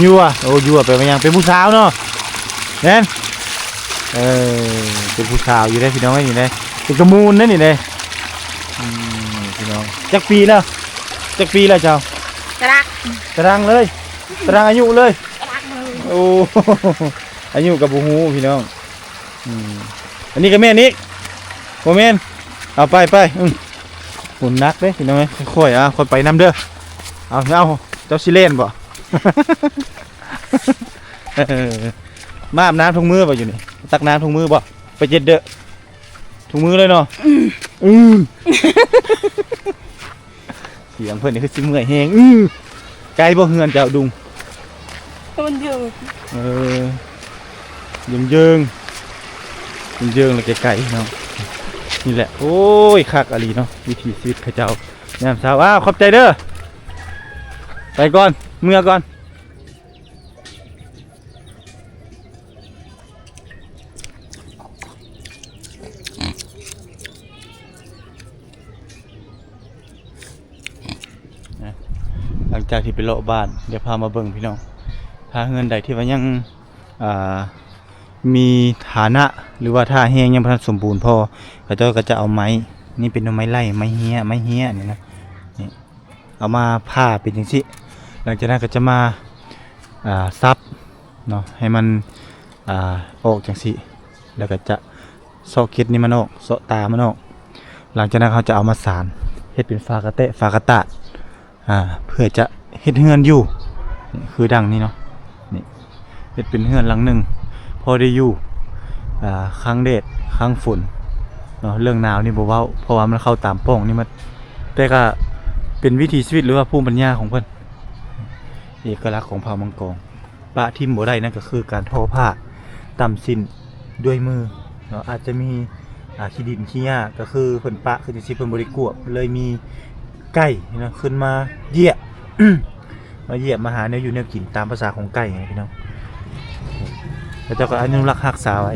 ຢູ່ວ່າ ໂອ້ ຢູ່ວ່າ ແປວ່າຫຍັງ? ເປັນຜູ້ສາວເນາະ. ແມ່ນ ເອີ ເປັນຜູ້ສາວຢູ່ເດ້ພີ່ນ້ອງເອີຍ ນີ້ເດ້ ເປັນກະມູນເດ້ນີ້ເດ້. ອືມ ພີ່ນ້ອງ ຈັກປີແລ້ວ? ຈັກປີແລ້ວເຈົ້າ? ຕະດັງ ຕະດັງເລີຍ ຕະດັງອາຍຸເລີຍ. ໂອ້ ອາຍຸກະບໍ່ຮູ້ພີ່ນ້ອງ. ອືມ ອັນນີ້ກະແມ່ນອີກ ບໍ່ແມ່ນ. ເອົາໄປ ໄປ ອືມ ໂຫ ໜັກເດ້ພີ່ນ້ອງເອີຍ. ຄ່ອຍໆ ເອົາ ຄ່ອຍໄປນຳເດີ. ເອົາ ເອົາ ເຈົ້າຊິແລ່ນບໍ່? ມາອາບນ້ຳທຸກມື້ບໍ່ຢູ່ນີ້? ຕັກນ້ຳທຸກມື້ບໍ່? ໄປເຈັດເດີ ທຸກມື້ເລີຍເນາະ. ອືມ ອືມ ສຽງເພິ່ນນີ້ຄືຊິເມື່ອຍແຮງ. ອືມ ໄກບໍ່ເຮືອນເຈົ້າດຸງ? ມັນເດີ ເອີ ເຢິງໆ ເຢິງໆ ແລ້ວໄກໆເນາະ. ນີ້ແຫຼະ ໂອ້ຍ ຄັກອີ່ຫຼີເນາະ ວິຖີຊີວິດເຂົາເຈົ້າຍາມເຊົ້າ. ອ້າວ ຂອບໃຈເດີ ໄປກ່ອນ ເມືອກ່ອນ. ຫຼັງຈາກທີ່ໄປເລາະບ້ານ ດຽວພາມາເບິ່ງພີ່ນ້ອງ ຖ້າເຮືອນໃດທີ່ວ່າຍັງ ອ່າ ມີຖານະ ຫຼືວ່າທ່າແຮງຍັງບໍ່ທັນສົມບູນພໍ ເຂົາເຈົ້າກະຈະເອົາໄມ້ ນີ້ເປັນໜໍ່ໄມ້ໄລ່ ໄມ້ເຮ້ຍ ໄມ້ເຮ້ຍນີ້ນະ ນີ້ ເອົາມາຜ່າເປັນຈັ່ງຊີ້. ຫຼັງຈາກນັ້ນກະຈະມາ ອ່າ ສັບເນາະ ໃຫ້ມັນ ອ່າ ອອກຈັ່ງຊີ້ ແລ້ວກະຈະເຊາະເກັດນີ້ມັນອອກ ເຊາະຕາມັນອອກ. ຫຼັງຈາກນັ້ນເຮົາຈະເອົາມາສານ ເຮັດເປັນຝາກະແຕະ ຝາກະຕາດ ອ່າ ເພື່ອຈະເຮັດເຮືອນຢູ່ ຄືດັ່ງນີ້ເນາະ. ນີ້ ເຮັດເປັນເຮືອນຫຼັງໜຶ່ງ ພໍໄດ້ຢູ່ ອ່າ ຄັງແດດຄັງຝົນເນາະ. ເລື່ອງໜາວນີ້ບໍ່ເວົ້າ ເພາະວ່າມັນເຂົ້າຕາມປ່ອງນີ້ໝົດ ແຕ່ກະເປັນວິຖີຊີວິດ ຫຼືວ່າພູມປັນຍາຂອງເພິ່ນ. ເອກະລັກຂອງເຜົ່າມັງກອງ ປະຖິ້ມບໍ່ໄດ້ນັ້ນກະຄືການທໍ້ຜ້າ ຕ່ຳສິ້ນດ້ວຍມືເນາະ. ອາດຈະມີ ອ່າ ຂີ້ດິນຂີ້ຫຍ້າ ກະຄືເພິ່ນປະຄືຈັ່ງຊີ້ ເພິ່ນບໍ່ໄດ້ກວບ ເລີຍມີໄກ່ເນາະ ຂຶ້ນມາຢຽບ ມາຢຽບມາຫາແນວຢູ່ແນວກິນຕາມພາສາຂອງໄກ່ຫັ້ນແຫຼະພີ່ນ້ອງ. ເຂົາເຈົ້າກະອະນຸລັກຮັກສາໄວ້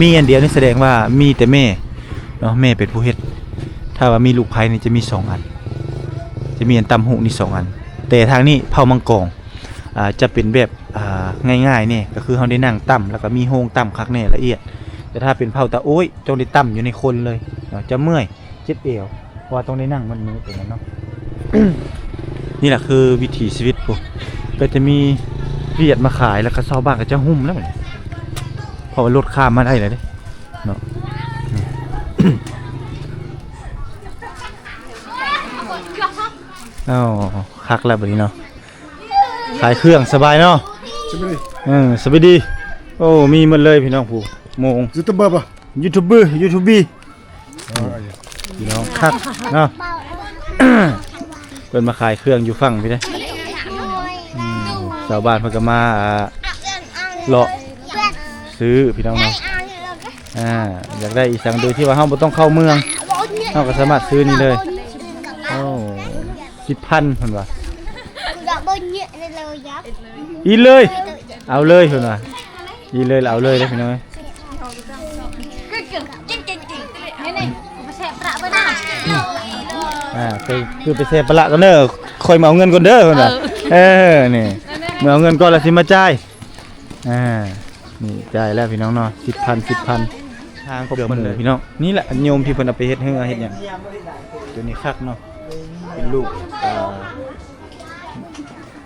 ມີອັນດຽວນີ້ສະແດງວ່າມີແຕ່ແມ່ເນາະ ແມ່ເປັນຜູ້ເຮັດ. ຖ້າວ່າມີລູກໃພ້ນີ້ຈະມີສອງອັນ ຈະມີອັນຕ່ຳຫູກນີ້ສອງອັນ. ແຕ່ທາງນີ້ເຜົ່າມັງກອງ ອ່າ ຈະເປັນແບບ ອ່າ ງ່າຍໆແດ່ ກະຄືເຮົາໄດ້ນັ່ງຕ່ຳ ແລ້ວກະມີໂຮງຕ່ຳຄັກແນ່ ລະອຽດ. ແຕ່ຖ້າເປັນເຜົ່າຕາໂອ້ຍ ຕ້ອງໄດ້ຕ່ຳຢູ່ໃນຄົນເລີຍເນາະ ຈະເມື່ອຍ ເຈັບແອວ ເພາະວ່າຕ້ອງໄດ້ນັ່ງມັດມືໂຕນັ້ນເນາະ. ນີ້ແຫຼະຄືວິຖີຊີວິດພຸ້ນ ກະຈະມີວຽດມາຂາຍ ແລ້ວກະຊາວບ້ານກະຈະຫຸ້ມແລ້ວບັດນີ້ ເພາະວ່າລົດຂ້າມມາໄດ້ແລ້ວເດ້ເນາະ. ອ້າວ ຄັກແລ້ວບັດນີ້ເນາະ ຂາຍເຄື່ອງສະບາຍເນາະ. ສະບາຍດີ ເອີ ສະບາຍດີ. ໂອ້ ມີໝົດເລີຍພີ່ນ້ອງ ຜູ້ໂມງ ຢູທູບເບີບໍ່? ຢູທູບເບີ ຢູທູບບີ ພີ່ນ້ອງ ຄັກເນາະ. ເພິ່ນມາຂາຍເຄື່ອງຢູ່ຝັ່ງພີ້ເດ້. ອືມ ຊາວບ້ານເພິ່ນກະມາ ອ່າ ເລາະຊື້ພີ່ນ້ອງເນາະ. ອ່າ ຢາກໄດ້ອີ່ສັງໂດຍທີ່ວ່າເຮົາບໍ່ຕ້ອງເຂົ້າເມືອງ ເຮົາກະສາມາດຊື້ນີ້ເລີຍ. ໂອ້ ສິບພັນເພິ່ນວ່າ ອີ່ເລີຍ. ເອົາເລີຍເພິ່ນວ່າ ດີເລີຍ ເອົາເລີຍເດ້ພີ່ນ້ອງເອີຍ. ອ່າ ໄປ ຄືໄປແຊ່ປະລະກ່ອນເດີ ຄ່ອຍມາເອົາເງິນກ່ອນເດີເພິ່ນວ່າ. ເອີ ເອີ ນີ້ ເມື່ອເອົາເງິນກ່ອນແລ້ວຊິມາຈ່າຍ. ອ່າ ນີ້ຈ່າຍແລ້ວພີ່ນ້ອງເນາະ ສິບພັນ ສິບພັນ. ທາງເກືອໝູພີ່ນ້ອງ ນີ້ແຫຼະໂຍມທີ່ເພິ່ນເອົາໄປເຮັດເຮືອເຮັດຫຍັງ. ໂຕນີ້ຄັກເນາະ ເປັນລູກ ອ່າ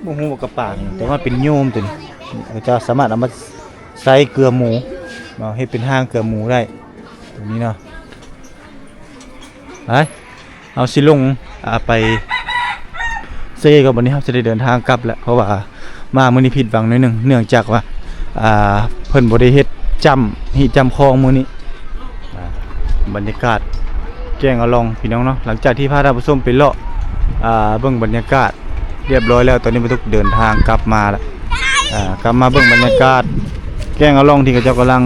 ບໍ່ຮູ້ວ່າກະປາຫຍັງ ແຕ່ວ່າເປັນໂຍມໂຕນີ້. ເຂົາເຈົ້າສາມາດເອົາມາໃສ່ເກືອໝູເນາະ ເຮັດເປັນຮ່າງເກືອໝູໄດ້ ໂຕນີ້ເນາະ. ໄປ ເຮົາຊິລົງ ອ່າ ໄປເຊກ່ອນ ບັດນີ້ເຮົາຊິໄດ້ເດີນທາງກັບແລ້ວ ເພາະວ່າມາມື້ນີ້ຜິດຫວັງໜ້ອຍໜຶ່ງ ເນື່ອງຈາກວ່າ ອ່າ ເພິ່ນບໍ່ໄດ້ເຮັດຈ້ຳຮີດຈ້ຳຄອງມື້ນີ້. ອ່າ ບັນຍາກາດແກ້ງອາລອງພີ່ນ້ອງເນາະ ຫຼັງຈາກທີ່ພາທ່ານຜູ້ຊົມໄປເລາະ ອ່າ ເບິ່ງບັນຍາກາດ ຮຽບຮ້ອຍແລ້ວ ຕອນນີ້ບັນທຸກເດີນທາງກັບມາລະ ອ່າ ກັບມາເບິ່ງບັນຍາກາດແກ້ງອາລ່ອງທີ່ເຂົາເຈົ້າກຳລັງ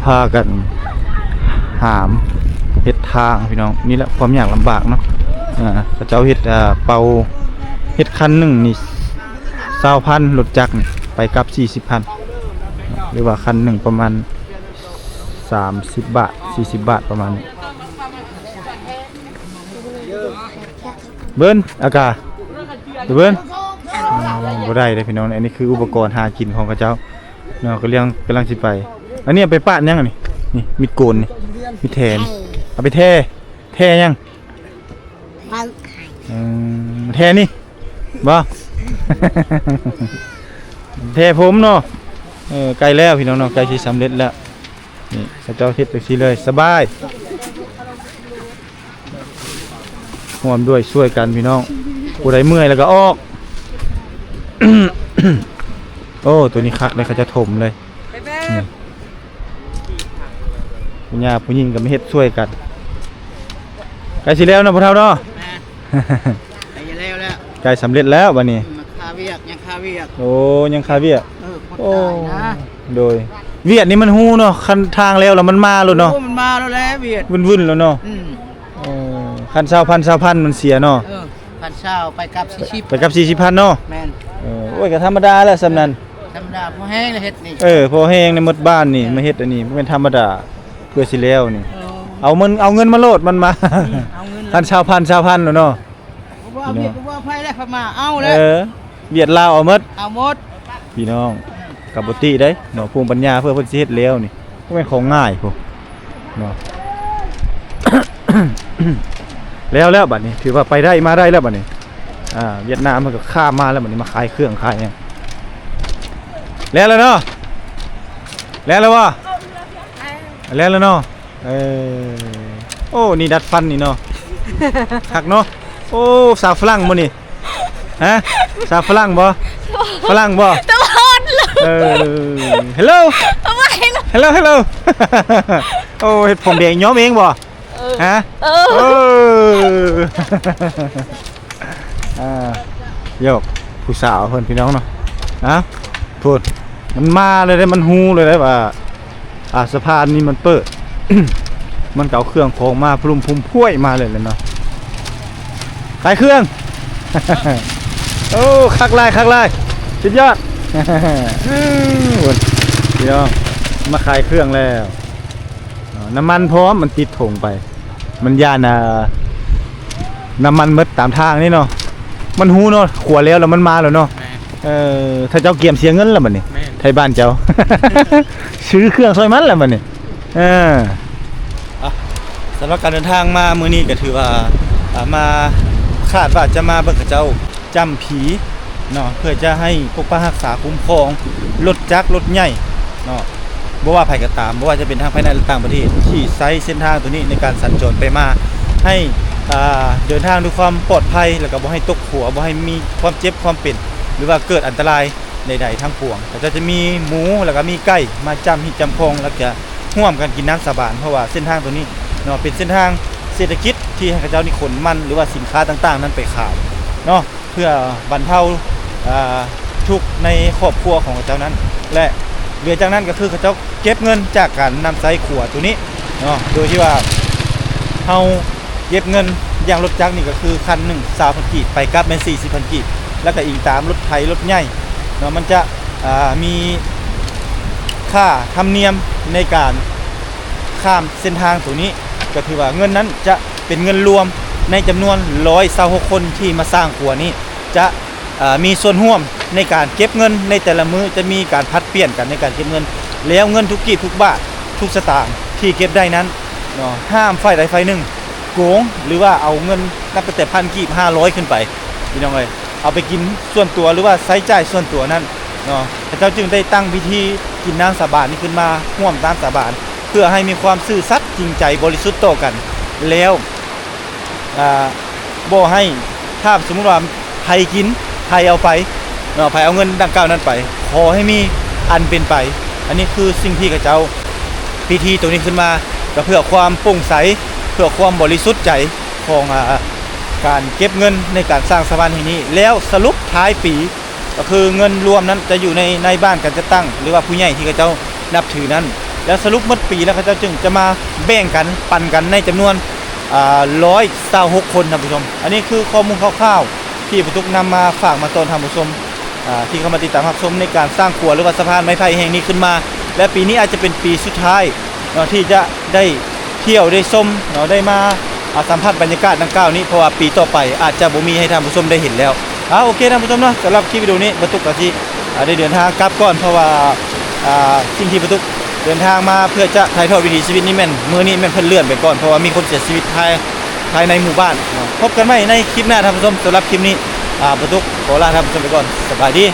ພາກັນຫາມເຮັດທາງພີ່ນ້ອງ. ນີ້ແຫຼະຄວາມຍາກລຳບາກເນາະ ອ່າ ເຂົາເຈົ້າເຮັດ ອ່າ ເປົ່າ ເຮັດຄັນໜຶ່ງນີ້ຊາວພັນ ລົດຈັກນີ້ໄປກັບສີ່ສິບພັນ ຫຼືວ່າຄັນໜຶ່ງປະມານສາມສິບບາດ ສີ່ສິບບາດ ປະມານນີ້. ເບິ່ງ ອາກາ ເບິ່ງ ບໍ່ໄດ້ເດ້ພີ່ນ້ອງ. ອັນນີ້ຄືອຸປະກອນຫາກິນຂອງເຂົາເຈົ້າເນາະ ກຳລັງ ກຳລັງຊິໄປ. ອັນນີ້ເອົາໄປປາດຫຍັງອັນນີ້? ນີ້ ມີດໂກນນີ້ ມີດແທນີ້ ເອົາໄປແທ ແທຫຍັງ? ເອີ ແທນີ້ບໍ່? ແທຜົມເນາະ. ເອີ ໃກ້ແລ້ວພີ່ນ້ອງເນາະ ໃກ້ຊິສຳເລັດແລ້ວ. ນີ້ເຂົາເຈົ້າເຮັດຈັ່ງຊີ້ເລີຍ ສະບາຍ ຮ່ວມດ້ວຍຊ່ວຍກັນພີ່ນ້ອງ ຜູ້ໃດເມື່ອຍແລ້ວກໍອອກ. ໂອ້ ໂຕນີ້ຄັກເລີຍ ເຂົາເຈົ້າຖົມເລີຍ. ນີ້ ຜູ້ຍ່າຜູ້ຍິງກໍມາເຮັດຊ່ວຍກັນ. ໃກ້ຊິແລ້ວເນາະພໍ່ເຖົ້າເນາະ. ໃກ້ຈະແລ້ວແລ້ວ ໃກ້ສຳເລັດແລ້ວບັດນີ້. ອືມ ຄາວຽກ ຍັງຄາວຽກ. ໂອ້ ຍັງຄາວຽກ. ເອີ ຄົນຕາຍນະ. ໂດຍ ວຽກນີ້ມັນຮູ້ເນາະ ຄັນທາງແລ້ວ ແລ້ວມັນມາໂລດເນາະ. ໂອ້ ມັນມາໂລດແລ້ວວຽກ ວຶ່ນໆໂລດເນາະ. ອືມ ເອີ ຄັນຊາວພັນ ຊາວພັນມັນເສຍເນາະ. ເອີ ພັນຊາວ ໄປກັບສີ່ສິບ ໄປກັບສີ່ສິບພັນເນາະ. ແມ່ນ. ເອີ ໂອ້ຍ ກໍທຳມະດາແຫຼະສ່ຳນັ້ນ ທຳມະດາ ພໍແຮງແລ້ວເຮັດນີ້. ເອີ ພໍແຮງໃນໝົດບ້ານນີ້ ເອີ ມາເຮັດອັນນີ້ບໍ່ແມ່ນທຳມະດາ ເພື່ອຊິແລ້ວນີ້. ເອີ ເອົາເງິນ ເອົາເງິນມາໂລດ ມັນມາ ອືມ ເອົາເງິນ ຄັນຊາວພັນ ຊາວພັນໂລດເນາະ. ບໍ່ວ່າວຽດບໍ່ວ່າໄຜແລ້ວ ພະມ້າເອົາແລ້ວ. ເອີ ວຽດລາວເອົາໝົດ ເອົາໝົດ ພີ່ນ້ອງ. ອືມ ກໍບໍ່ຕິເດ້ເນາະ ພູມປັນຍາເພື່ອເພິ່ນຊິເຮັດແລ້ວນີ້ ບໍ່ແມ່ນຂອງງ່າຍພຸ້ນເນາະ. ແລ້ວ ແລ້ວບັດນີ້ ຖືວ່າໄປໄດ້ມາໄດ້ແລ້ວບັດນີ້. ອ່າ ຫວຽດນາມເພິ່ນກໍຂ້າມມາແລ້ວບັດນີ້ ມາຂາຍເຄື່ອງຂາຍຫຍັງ. ແລ້ວແລ້ວເນາະ ແລ້ວແລ້ວບໍ່? ແລ້ວແລ້ວເນາະ. ເອີ ໂອ້ ນີ້ດັດຟັນນີ້ເນາະ ຄັກເນາະ. ໂອ້ ສາວຝຣັ່ງບໍ່ນີ້? ຮະ ສາວຝຣັ່ງບໍ່? ຝຣັ່ງບໍ່? ຕະວອດເລີຍ. ເອີ ເຮລໂລ ເຮລໂລ ເຮລໂລ. ໂອ້ ເຮັດຜົມແດງຍ້ອມເອງບໍ່? ເອີ ຮະ? ເອີ ເອີ ອ່າ ໂຍກ ຜູ້ສາວເພິ່ນ ພີ່ນ້ອງເນາະ. ອ່າ ພຸ້ນ ມັນມາເລີຍເດ້ ມັນຮູ້ເລີຍເດ້ວ່າ ອ່າ ສະພານນີ້ມັນເປີດ ມັນກໍເອົາເຄື່ອງຂອງມາພະລຸມພຸມພວຍມາເລີຍແຫຼະເນາະ. ຂາຍເຄື່ອງ. ໂອ້ ຄັກຫຼາຍ ຄັກຫຼາຍ ສຸດຍອດ. ພຸ້ນ ພີ່ນ້ອງ ມາຂາຍເຄື່ອງແລ້ວ. ເອີ ນ້ຳມັນພ້ອມ ມັນຕິດຖົງໄປ ມັນຢ້ານ ອ່າ ນ້ຳມັນໝົດຕາມທາງນີ້ເນາະ. ມັນຮູ້ເນາະ ຂົວແລ້ວ ແລ້ວມັນມາແລ້ວເນາະ. ແມ່ນ. ເອີ ຖ້າເຈົ້າກຽມເສຍເງິນແລ້ວບັດນີ້. ແມ່ນ. ໄທບ້ານເຈົ້າ ຊື້ເຄື່ອງຊ່ອຍມັນແລ້ວບັດນີ້. ເອີ ອ່ະ ສຳລັບການເດີນທາງມາມື້ນີ້ກໍຖືວ່າ ອ່າ ມາ ຄາດວ່າຈະມາເບິ່ງເຂົາເຈົ້າ ຈ້ຳຜີເນາະ ເພື່ອຈະໃຫ້ປົກປັກຮັກສາຄຸ້ມຄອງລົດຈັກລົດໃຫຍ່ເນາະ. ບໍ່ວ່າໃຜກໍຕາມ ບໍ່ວ່າຈະເປັນທັງພາຍໃນ ແລະ ຕ່າງປະເທດ ທີ່ໃຊ້ເສັ້ນທາງໂຕນີ້ໃນການສັນຈອນໄປມາ ໃຫ້ ອ່າ ເດີນທາງດ້ວຍຄວາມປອດໄພ ແລ້ວກໍບໍ່ໃຫ້ຕົກຂົວ ບໍ່ໃຫ້ມີຄວາມເຈັບຄວາມເປັນ ຫຼືວ່າເກີດອັນຕະລາຍໃດໆທັງປວງ. ເຂົາເຈົ້າຈະມີໝູ ແລ້ວກໍມີໄກ່ມາຈ້ຳຮີດຈ້ຳຄອງ ແລ້ວກໍຮ່ວມກັນກິນນ້ຳສາບານ ເພາະວ່າເສັ້ນທາງໂຕນີ້ເນາະ ເປັນເສັ້ນທາງເສດຖະກິດທີ່ໃຫ້ເຂົາເຈົ້ານີ້ຂົນມັນ ຫຼືວ່າສິນຄ້າຕ່າງໆນັ້ນໄປຂາຍເນາະ. ເພື່ອບັນເທົາ ອ່າ ທຸກໃນຄອບຄົວຂອງເຂົາເຈົ້ານັ້ນ ແລະ ເຫຼືອຈາກນັ້ນກໍຄືເຂົາເຈົ້າເກັບເງິນຈາກການນຳໃຊ້ຂົວໂຕນີ້ເນາະ ໂດຍທີ່ວ່າເຮົາເກັບເງິນຢ່າງລົດຈັກນີ້ກໍຄືຄັນໜຶ່ງຊາວພັນກີບ ໄປກັບແມ່ນສີ່ສິບພັນກີບ ແລ້ວກໍອີງຕາມລົດໄຖລົດໃຫຍ່ເນາະ ມັນຈະ ອ່າ ມີຄ່າທຳນຽມໃນການຂ້າມເສັ້ນທາງໂຕນີ້ ກໍຖືວ່າເງິນນັ້ນຈະເປັນເງິນລວມໃນຈຳນວນຮ້ອຍຊາວຫົກຄົນທີ່ມາສ້າງຂົວນີ້ ຈະ ອ່າ ມີສ່ວນຮ່ວມໃນການເກັບເງິນໃນແຕ່ລະມື້ ຈະມີການຜັດປ່ຽນກັນໃນການເກັບເງິນ ແລ້ວເງິນທຸກກີບທຸກບາດທຸກສະຕາງທີ່ເກັບໄດ້ນັ້ນເນາະ ຫ້າມຝ່າຍໃດຝ່າຍໜຶ່ງໂກງ ຫຼືວ່າເອົາເງິນນັບຕັ້ງແຕ່ພັນກີບ ຫ້າຮ້ອຍຂຶ້ນໄປ ພີ່ນ້ອງເອີຍ ເອົາໄປກິນສ່ວນຕົວ ຫຼືວ່າໃຊ້ຈ່າຍສ່ວນຕົວນັ້ນເນາະ ເຂົາເຈົ້າຈຶ່ງໄດ້ຕັ້ງພິທີກິນນ້ຳສາບານນີ້ຂຶ້ນມາ ຮ່ວມນ້ຳສາບານ ເພື່ອໃຫ້ມີຄວາມຊື່ສັດຈິງໃຈບໍລິສຸດຕໍ່ກັນ ແລ້ວ ອ່າ ບໍ່ໃຫ້ ຖ້າສົມມຸດວ່າໃຜກິນ ໃຜເອົາໄປເນາະ ໃຜເອົາເງິນດັ່ງກ່າວນັ້ນໄປ ຂໍໃຫ້ມີອັນເປັນໄປ. ອັນນີ້ຄືສິ່ງທີ່ເຂົາເຈົ້າ ພິທີໂຕນີ້ຂຶ້ນມາ ກໍເພື່ອຄວາມໂປ່ງໃສ ເພື່ອຄວາມບໍລິສຸດໃຈຂອງ ອ່າ ການເກັບເງິນໃນການສ້າງສະພານແຫ່ງນີ້ ແລ້ວສະຫຼຸບທ້າຍປີ ກໍຄືເງິນລວມນັ້ນຈະຢູ່ໃນນາຍບ້ານການຈັດຕັ້ງ ຫຼືວ່າຜູ້ໃຫຍ່ທີ່ເຂົາເຈົ້ານັບຖືນັ້ນ ແລ້ວສະຫຼຸບໝົດປີແລ້ວ ເຂົາເຈົ້າຈຶ່ງຈະມາແບ່ງກັນ ປັນກັນໃນຈຳນວນ ອ່າ ຮ້ອຍຊາວຫົກຄົນ ທ່ານຜູ້ຊົມ. ອັນນີ້ຄືຂໍ້ມູນຄ່າວໆ ທີ່ປາຕຸກນຳມາຝາກມາຕອນທ່ານຜູ້ຊົມ ອ່າ ທີ່ເຂົ້າມາຕິດຕາມຮັບຊົມໃນການສ້າງຂົວ ຫຼືວ່າສະພານໄມ້ໄຜ່ແຫ່ງນີ້ຂຶ້ນມາ ແລະ ປີນີ້ອາດຈະເປັນປີສຸດທ້າຍ ເນາະ ທີ່ຈະໄດ້ທ່ຽວໄດ້ຊົມເນາະ ໄດ້ມາ ອ່າ ສຳຜັດບັນຍາກາດດັ່ງກ່າວນີ້ ເພາະວ່າປີຕໍ່ໄປອາດຈະບໍ່ມີໃຫ້ທ່ານຜູ້ຊົມໄດ້ເຫັນແລ້ວ. ອ່າ ໂອເຄ ທ່ານຜູ້ຊົມເນາະ ສຳລັບຄລິບວິດີໂອນີ້ ປາຕຸກກໍຊິ ອ່າ ໄດ້ເດີນທາງກັບກ່ອນ ເພາະວ່າ ອ່າ ສິ່ງທີ່ປາຕຸກເດີນທາງມາເພື່ອຈະຖ່າຍທອດວິຖີຊີວິດນີ້ແມ່ນ ມື້ນີ້ແມ່ນເພິ່ນເລື່ອນໄປກ່ອນ ເພາະວ່າມີຄົນເສຍຊີວິດພາຍ ພາຍໃນໝູ່ບ້ານເນາະ. ພົບກັນໃໝ່ໃນຄລິບໜ້າ ທ່ານຜູ້ຊົມ. ສຳລັບຄລິບນີ້ ອ່າ ປາຕຸກຂໍລາທ່ານຜູ້ຊົມໄປກ່ອນ. ສະບາຍດີ.